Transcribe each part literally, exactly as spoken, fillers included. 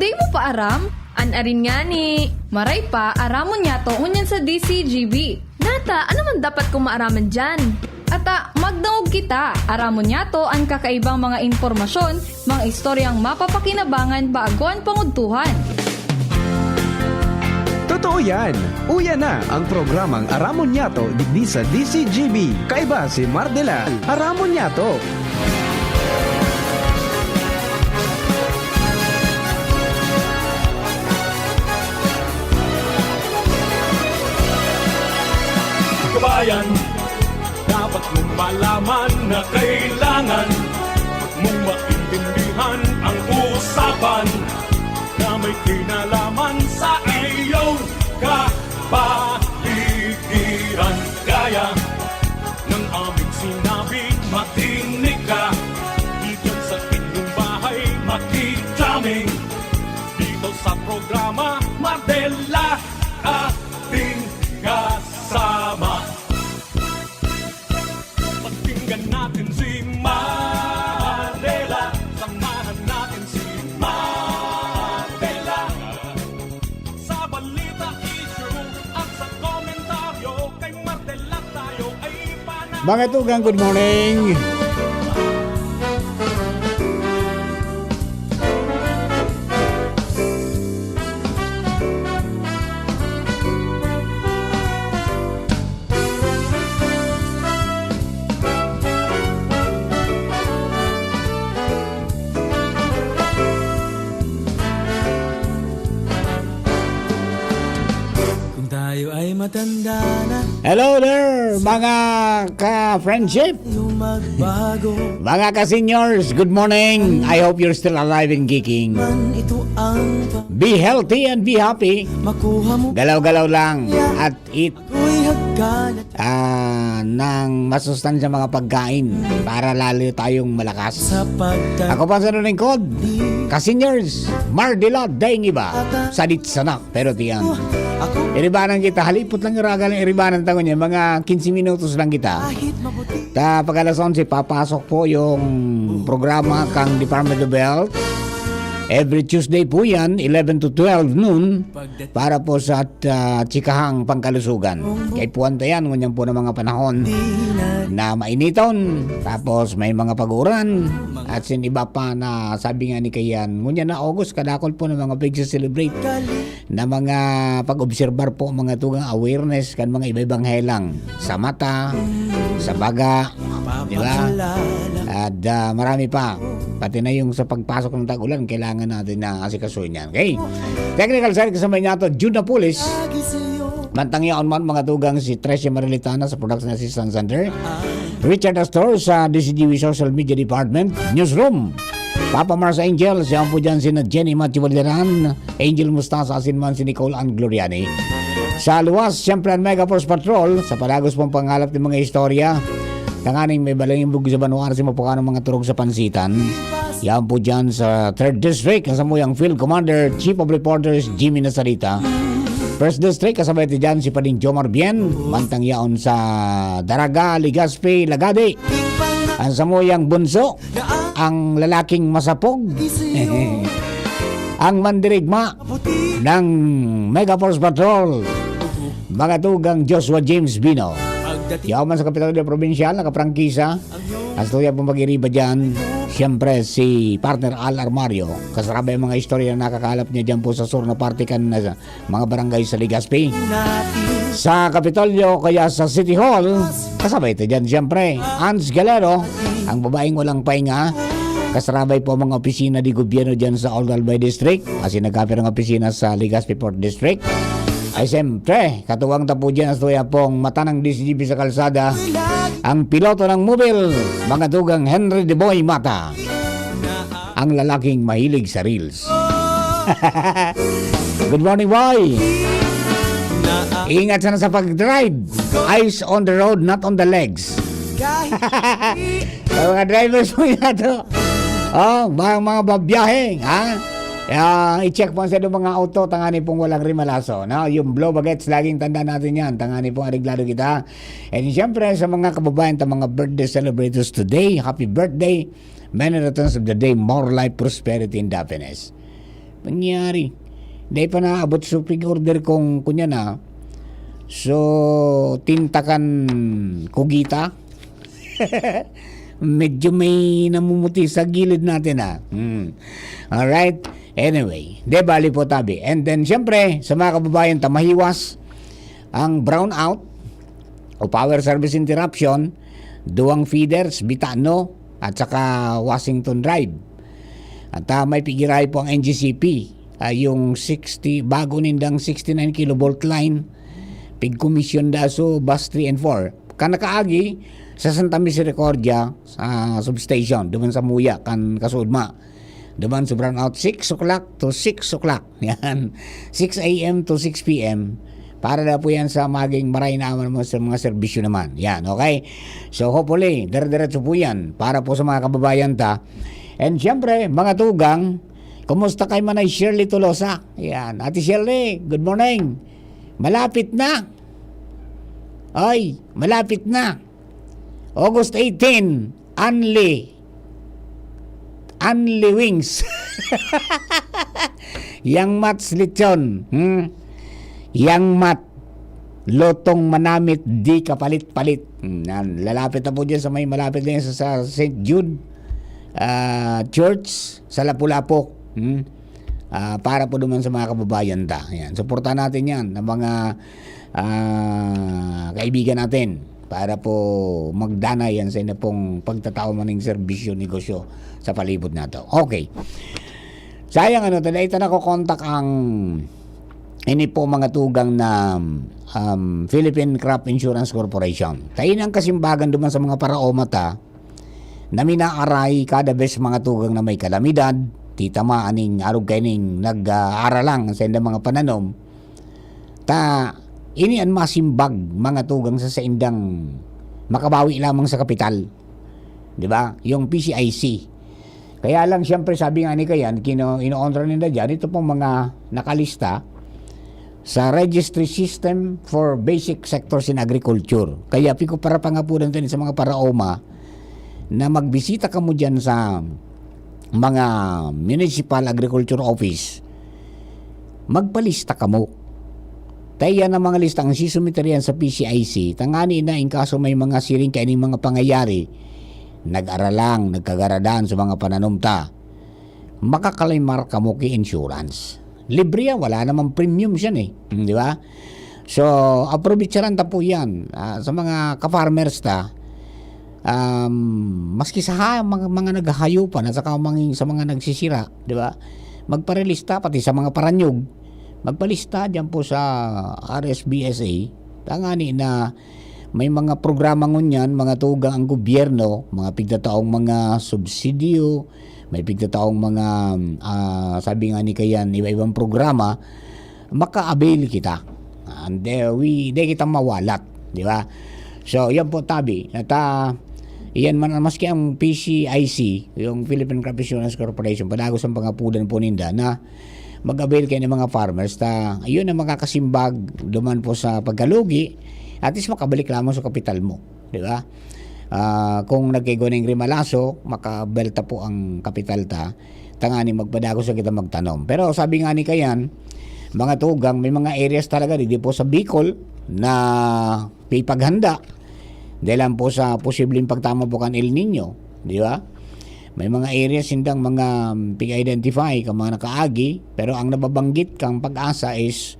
Dai mo pa aram? An arin ngani. Maray pa, aramon niyato ngunyan sa D C G B. Nata, ano man dapat kong maaraman diyan? Ata, magdangog kita. Aramon niyato an kakaibang mga impormasyon, mga istoryang mapapakinabangan bago an pangudtuhan. Totoo yan! Uya na ang programang Aramon Niyato digdi sa D C G B. Kaiba si Mardela. Aramon Niyato! Kabayan, dapat mong malaman na kailangan mong maintindihan ang usapan na may kinalaman sa iyong kapaligiran. Kaya ng aming sinabi, makinig ka. Diyan sa inyong bahay, makijamming. Dito sa programa, Mardela, ating kasama. Pakinggan natin si Mardela. Samahan natin si Mardela. Sa balita, issue at sa komentaryo, kay Mardela tayo ay panalo. Mga tugang, good morning. Kung tayo ay matanda na, hello there, mga ka-friendship. Tayo magbago. Mga ka-seniors, good morning. I hope you're still alive and kicking. Man ito ang pa- Be healthy and be happy. Makuha mo. Galaw-galaw lang. At eat, ako'y hagkan at ah, ng masustansya mga pagkain para lalo tayong malakas. Sa pagka- Ako pa sa lingkod, ka-seniors, Mardila Daing Iba, sadit sana, pero tiyan. Ako. Iribanan kita, halipot lang iragal ang iribanan tango niya, mga quince minutos lang kita. Kahit mabuti. Ta, pag alas onse, papasok po yung programa kang Department of Health. Every Tuesday po yan, eleven to twelve noon, para po sa, ah, chikahang pangkalusugan. Kay puwan ta yan, ngunyan po ng mga panahon na mainiton, tapos may mga pag-uuran, at sin iba pa na sabi nga ni Kayan, ngunyan na August, kadakol po ng mga pag-celebrate na mga pag-obserbar po, mga tugang awareness kan mga iba-ibang helang sa mata, sa baga, di ba? At, ah, marami pa. Pati na yung sa pagpasok ng tag-ulan, kailangan natin na asikasuhin yan. Okay? Technical side, kasama niya to, Jude Napoles. Mantang yaon man, mga tugang, si Trecia Marilitana sa Production Assistance Center. Richard Astor sa D C G B Social Media Department. Newsroom, Papa Mars Angel, siya po dyan si Jenny Matthew Valderan. Angel Mustasa, asin man si Nicole Ann Gloriani. Sa luwas, siyempre, ang Mega Force Patrol, sa palagos pong pangalap ng mga istorya, tanganing may balahimbog sa banwaan, si mapukan ng mga turog sa pansitan. Yan po dyan sa third District, ang samuyang Field Commander, Chief of Reporters, Jimmy Nasarita. First District, kasabay ti dyan si Pading Jomar Bien, mantang yaon sa Daraga, Legazpi, Lagadi. Ang samuyang bunso, ang lalaking masapog, ang mandirigma ng Mega Force Patrol, mga tugang Joshua James Bino. Yaman sa Kapitolyo Probinsyal, nakaprangkisa. Ang tuya pong mag-iriba dyan, siyempre si Partner Al Armario. Kasarabay ang mga istorya na nakakalap niya dyan po sa sur na parte kan, ah, mga barangay sa Legazpi. Sa Kapitolyo, kaya sa City Hall, kasabay ta dyan, siyempre, Ans Galero, ang babaeng walang pahinga. Kasarabay po ang mga opisina di gobyerno dyan sa Old Albay District, kasi nagkapirang opisina sa Legazpi Fourth District. Ay, siyempre, katuwang ta po dyan, sa tuya pong mata ng D C G B sa kalsada, ang piloto ng mobil, mga tugang Henry de Boy Mata. Ang lalaking mahilig sa reels. Good morning, boy. Ingat sana sa pag-drive. Eyes on the road, not on the legs. Sa mga drivers po nato. Oh, mga, mga babiyahe, ha? Ah, i-check po sa mga auto, tangani pong walang rimalaso, no? Yung blow bagets, laging tandaan natin yan. Tangani pong areglado kita. And siyempre, sa mga kababayan ta, mga birthday celebrators today, happy birthday. Many returns of the day, more life, prosperity, and happiness. Nangyari. Dai pa naabot so pig-order kong kunya na. So, tinta kan kugita. Medyo may namumuti sa gilid natin, ah. Hmm. Alright. Anyway, de bali po tabi. And then, syempre, sa mga kababayan ta, mahiwas ang brownout o power service interruption, duwang feeders, Bitano, at saka Washington Drive. At, ah, may pigirahay po ang N G C P, ah, yung sixty, bago nindang sixty-nine kilovolt line, pigkomisyon da so bus three and four. Kan nakaagi, sa Santa Misericordia, sa substation, duman sa Muya, kan Kasudma. Duman sa brownout, six o'clock to six o'clock. Yan. Six a m to six p m. Para na po yan sa maging maray naman mo sa mga serbisyo naman. Yan, okay? So, hopefully, dire-diretso po yan para po sa mga kababayan ta. And syempre, mga tugang, kumusta kay Manay Shirley Tolosa? Yan. Ate Shirley, good morning. Malapit na. Ay, malapit na. August eighteen, Anli. Anli Wings. Yang Mats Lechon. Hmm? Yang Mat. Lotong manamit, di kapalit-palit. Hmm, yan. Lalapit na po dyan sa may malapit na yan sa, sa Saint Jude, ah, Church, sa Lapu-Lapu. Hmm? Ah, para po naman sa mga kababayan ta. Yan. Suportahan natin yan, ng mga, ah, kaibigan natin. Para po magdanay yan sa inyo pong pagtatao maning serbisyo, negosyo sa palibot na to. Okay. Sayang ano, tada ita nakokontak ang ini po mga tugang na, um, Philippine Crop Insurance Corporation. Tayo ang kasimbagan duman sa mga paraoma ta, na minaaray kada bes mga tugang na may kalamidad, titama aning arog kaining nag-aaral lang sa indang mga pananom. Ta, ini an masimbag mga tugang sa saindang makabawi lamang sa kapital. Di ba? Yung P C I C. Kaya lang, siyempre, sabi nga ni Kayan, kino-, inoontra ninda dyan, ito pong mga nakalista sa Registry System for Basic Sectors in Agriculture. Kaya, piko para pangapudan tayo sa mga paraoma na magbisita kamo dyan sa mga municipal agriculture office, magpalista kamo. Kaya na mga lista ang sisumiter yan sa P C I C, tangani na in kaso may mga siring kaining mga pangayari, nag-aralang, nagkagaradan sa mga pananom ta, makakalimar kamo ki insurance. Libre yan, wala namang premium siyan eh. Hmm, di ba? So, aprobitsaran ta po yan, ah, sa mga ka-farmers ta, um, maski sa ha-, mga, mga naghahayupan at saka mga, sa mga nagsisira, di ba? Magparelista, pati sa mga paranyog, magpalista dyan po sa R S B S A. Tangani na may mga programa ngunyan, mga tugang ang gobyerno, mga pigtataong mga subsidiyo, may pigtataong mga, ah, sabi nga ni Kayan, iba-ibang programa, maka-avail kita. And, uh, we, di kita mawalat, di ba? So, yan po, tabi. At, ah, iyan man, maski ang P C I C, yung Philippine Crop Insurance Corporation, padagos ang pangapudan po ninda na mag-avail kayo ng mga farmers. Ta, yun ang makakasimbag duman po sa pagkalugi. At least makabalik lamang sa kapital mo, di ba? Ah, kung nagkaigo ng rimalaso, makabelta po ang kapital ta. Tangani magpadagos na kita magtanom. Pero sabi nga ni Kayan, mga tugang, may mga areas talaga, di po sa Bicol, na pipaghanda. Dahil lang po sa posibleng pagtama po kan El Nino, di ba? May mga areas sindang mga, um, pig-identify ka mga nakaagi, pero ang nababanggit kang Pag-asa is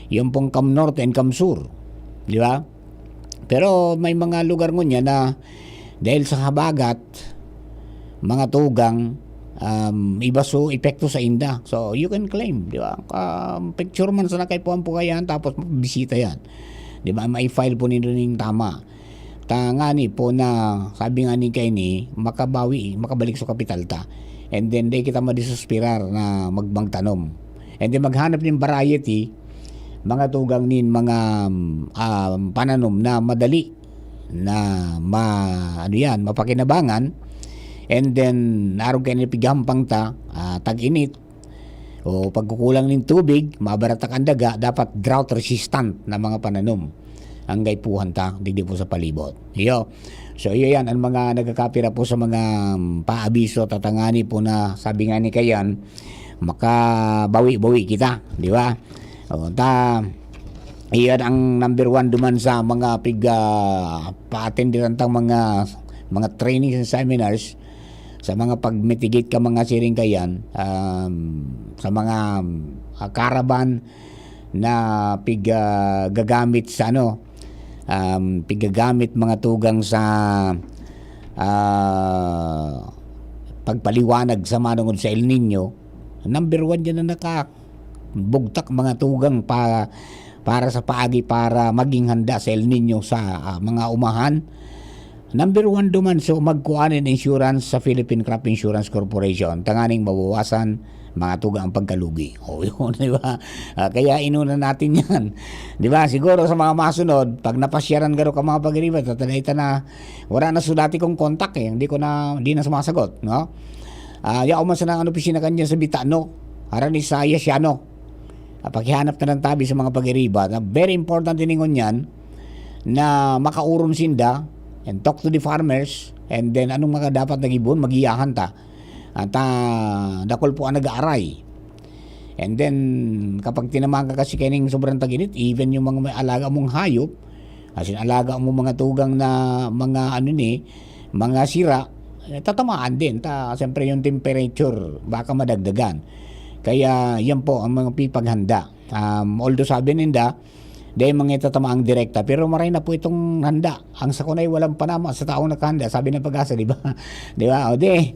yung pong Cam Norte and Cam Sur, di ba? Pero may mga lugar ngunyan na dahil sa habagat, mga tugang, um, iba so epekto sa inda. So, you can claim, di ba? Um, picture man sa nakaipuan po kayan, tapos bisita yan. Di ba? May file po nito ning tama. Ta nga ni po na, sabi nga ni kaini, makabawi, makabalik sa kapital ta. And then, di kita madisesperar na magmagtanom. And then, maghanap ng variety, mga tugang nin, mga, um, pananom na madali na ma-, ano yan, mapakinabangan. And then, arog kayo ni pighampang ta, ah, tag-init, o pagkukulang nin tubig, mabarata kan daga, dapat drought resistant na mga pananom ang gaipuhan ta, digdi po sa palibot. Iyo. So, iyo yan, ang mga nagkakapira po sa mga, um, paabiso, tatangani po na, sabi nga ni Kayan, makabawi-bawi kita, di ba? O, ta, iyan ang number one duman sa mga pig, ah, paatenderan tang mga, mga trainings and seminars, sa mga pag-mitigate ka mga siring kayan, um, sa mga, ah, caravan na pig, ah, gagamit sa ano, um, pigagamit mga tugang sa, ah, pagpaliwanag sa manongod sa El Niño, number one diyan na nakabugtak mga tugang pa, para sa paagi para maging handa sa El Niño sa, ah, mga umahan. Number one duman, so magkuha nin insurance sa Philippine Crop Insurance Corporation, tanganing mabawasan mga tugang ang pagkalugi. O, yun, di ba? Ah, kaya inuna natin yan. Di ba? Siguro sa mga masunod, pag napasyaran garo ka mga pag-iriba, tatanay ta na, wala na sa dati kong contact eh. Hindi ko na, hindi na sumasagot, no? Ah, yaw man sana ang opisina kanyan sa Bitano. Harani sa Yasiano. Ah, pakihanap na lang tabi sa mga pag-iriba. Na very important tiningon yan na makauron sinda and talk to the farmers, and then anong mga dapat na gibohon, magiyahan ta. At, ah, dakul po ang nag-aaray. And then, kapag tinamaan ka kasi kaining sobrang tag-init, even yung mga may alaga mong hayop, as in, alaga mo mga tugang na mga ano ni, mga sira, eh, tatamaan din. Ta, siyempre yung temperature, baka madagdagan. Kaya yan po ang mga pipaghanda. Um, although sabi ninda, dahil mga itatamaang direkta, pero maray na po itong handa. Ang sakuna ay walang panama sa taong nakahanda, sabi ng pag-asa, di ba? Di ba? O di,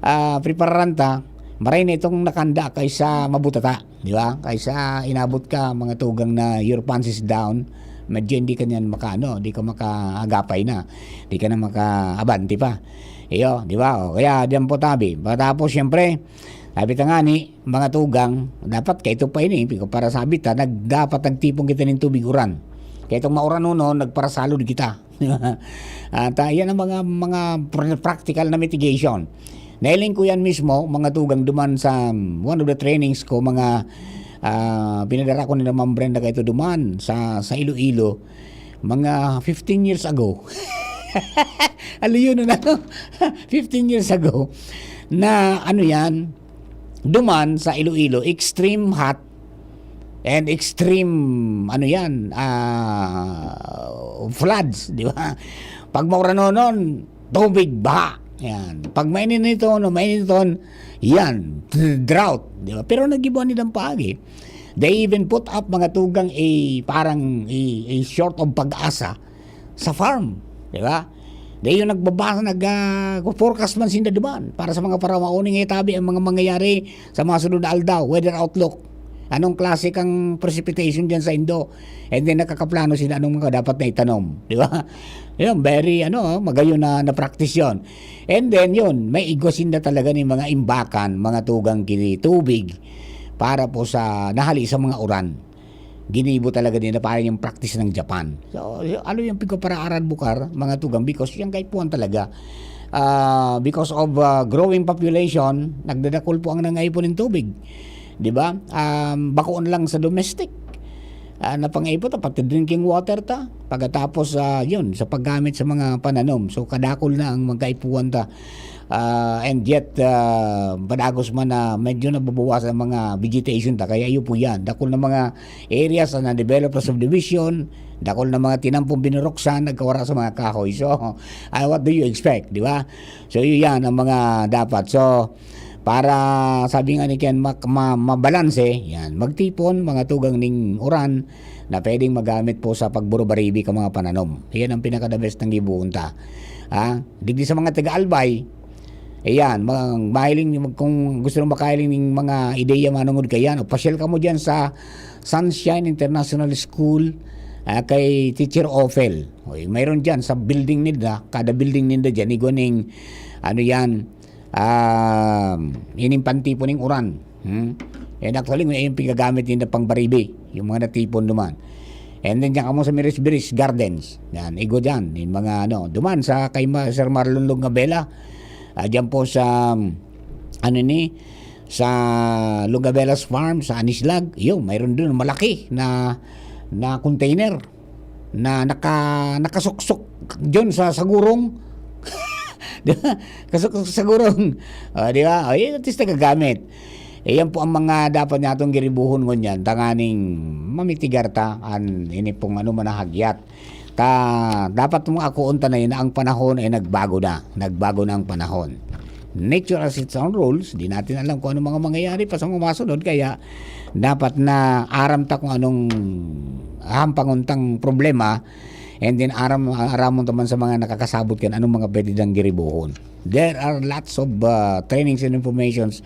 ah, prepararan ta, maray na itong nakahanda kaysa mabutata, di ba? Kaysa inabot ka, mga tugang na your pants is down, medyo hindi ka niyan makaano, di ka makaagapay na, di ka na makaabante pa. Iyo, di ba? O, kaya diyan po tabi. Pagkatapos, siyempre, sabi ta nga ni, mga tugang, dapat kaito pa ini, para sabi ta, nag, dapat nagtipon kita nin tubig uran. Kaya itong mauranonon, nagparasalod kita. At, ah, yan ang mga, mga pr-, practical na mitigation. Nailing ko yan mismo, mga tugang duman sa, um, one of the trainings ko, mga, ah, pinadara ko ni Ma'am Brenda kaito duman sa, sa Iloilo, mga fifteen years ago. Aliyo na, no? Fifteen years ago, na ano yan, duman sa Iloilo, extreme hot and extreme, ano yan, ah, floods, di ba? Pag mauranonon, tubig, baha. Yan. Pag maininiton, o mainiton, yan, drought, di ba? Pero nagibuan nilang paagi. They even put up mga tugang a, parang a, a sort of pag-asa sa farm, di ba? Dai yung nagbabasa, nag, ah, forecast man sinda duman para sa mga panahon nga itabi ang mga mangyayari sa mga sunod na aldaw, weather outlook. Anong klase kang precipitation diyan sa Indo? And then nakakaplano sila anong mga dapat na itanom, di ba? Yun, very, ano, magayon na, na practice yun. And then, yun, may igwa sinda talaga ni mga imbakan, mga tugang kini tubig para po sa nahali sa mga uran. Ginibo talaga nila para yung practice ng Japan. So, y-, ano yung pigkaparaaran bukar, mga tugang, because yung kaipuhan talaga, ah, because of, ah, growing population, nagdadakul po ang nangaipon ng tubig. Di ba? Um, bakoon lang sa domestic. Ah, napangaipon ta, pati drinking water ta. Pagkatapos, ah, yun, sa paggamit sa mga pananom. So, kadakul na ang magkaipuhan ta. Ah, and yet, ah, padagos man na medyo nababawasan ang mga vegetation ta. Kaya yun po yan. Dakul na mga areas na na-develop na subdivision, dakul na mga tinampong binuruksan, nagkawara sa mga kahoy. So, ah, what do you expect, di ba? So, yun yan ang mga dapat. So, para, sabi nga ni Ken, mak-, ma-, mabalanse, yan, magtipon, mga tugang ning uran na pwedeng magamit po sa pagburubaribi ka mga pananom. Yan ang pinaka-the best ng gibuon ta. Ha? Digdi sa mga taga-Albay, ayan, mag-, mahiling, mag-, kung gusto mong makahiling ng mga ideya manungod kayan, o pasyal ka mo dyan sa Sunshine International School, ah, kay Teacher Ophel. O, mayroon dyan sa building nila, kada building nila dyan, igwa ning, ano yan, um, ining pantipon ning uran. Hmm? And actually, yung pigagamit nila pang baribi, yung mga natipon duman. And then, dyan kamo sa Miris Biris Gardens. Yan, igwa dyan. Yung mga, ano, duman sa kay Ma-, Sir Marlon Lugabela. Ah, dyan po sa, um, ano ni, sa Lugabelas Farm, sa Anislag. Yun, mayroon dun malaki na, na container na naka-, nakasuksok dyan sa, sa gurong. Di ba? Kasuksok sa gurong. O, di ba? O, yun, at least nagagamit. Iyan po ang mga dapat natong giribuhon ngunyan, tanganing mamitigar ta an ini pong ano man na hagyat. Ta, dapat mga akoon ta na yun na ang panahon ay nagbago na. Nagbago na ang panahon. Nature has its own rules. Di natin alam kung anong mga mangyayari pa sa mga masunod. Kaya, dapat na aram ta kung anong hampangon tang problema. And then, aram, aramon ta man sa mga nakakasabot kan anong mga pwede dang giribuhon. There are lots of uh, trainings and informations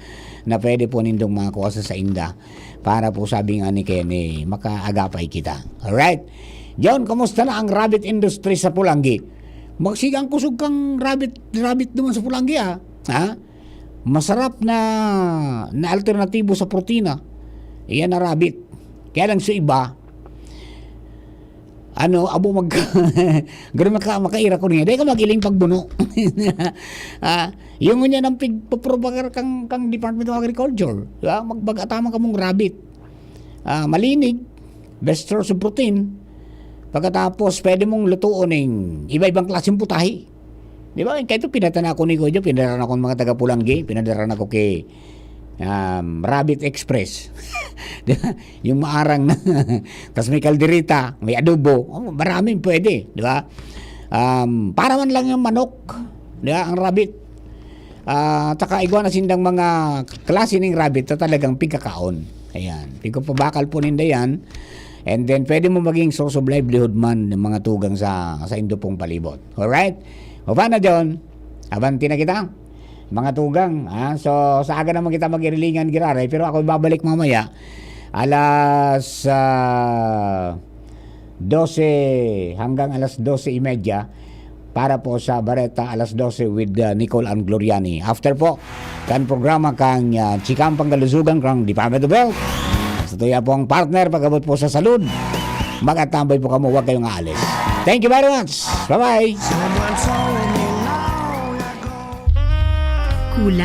na pwede po nindong makuha sa sainda para po sabi nga ni Kenny, makaagapay kita. Alright? John, kumusta na ang rabbit industry sa Pulanggi? Magsigang kusog kang rabbit, rabbit naman sa Pulanggi, ah. Ha? Masarap na, na alternatibo sa protina. Iyan na rabbit. Kaya lang sa iba, ano, abo mag-, ganun maka-, makaira ko niya. Dahil ka mag-iling pagbuno. Ah, yung ngunyan ang pigpapropagar kang, kang Department of Agriculture. Diba? Magbaga tama ka mong rabbit. Ah, malinig, best source of protein. Pagkatapos, pwede mong lutuon ng iba-ibang klaseng putahe. Di ba? Kaya ito, pinatana ko ni Gojo, pinadara na akong mga taga-Pulanggi, pinadara na ko kay um, Rabbit Express. Di ba? Yung maarang na. Tapos may kaldereta, may adobo. Oh, maraming pwede, di ba? Um, para man lang yung manok, di ba? Ang rabbit. Ah, taka igwa na sindang mga klase ng rabbit na talagang pigkakaon. Ayan. Pigpapabakal po ninda yan. And then, pwede mo maging source of livelihood man ng mga tugang sa, sa indo pong palibot. Alright? O paano, John? Abanti na kita? Mga tugang, ha? So, sa aga naman kita mag-irilingan giraray, pero ako babalik mamaya alas ah, dose hanggang alas dose y media para po sa Bareta alas dose with uh, Nicole Angloriani. After po, kan programa kang uh, Chikang Pangkalusugan kang Department of Health. Sa tuya po ang partner, pagabot po sa salud. Magkatambay po kamo, huwag kayong aalis. Thank you very much. Bye-bye.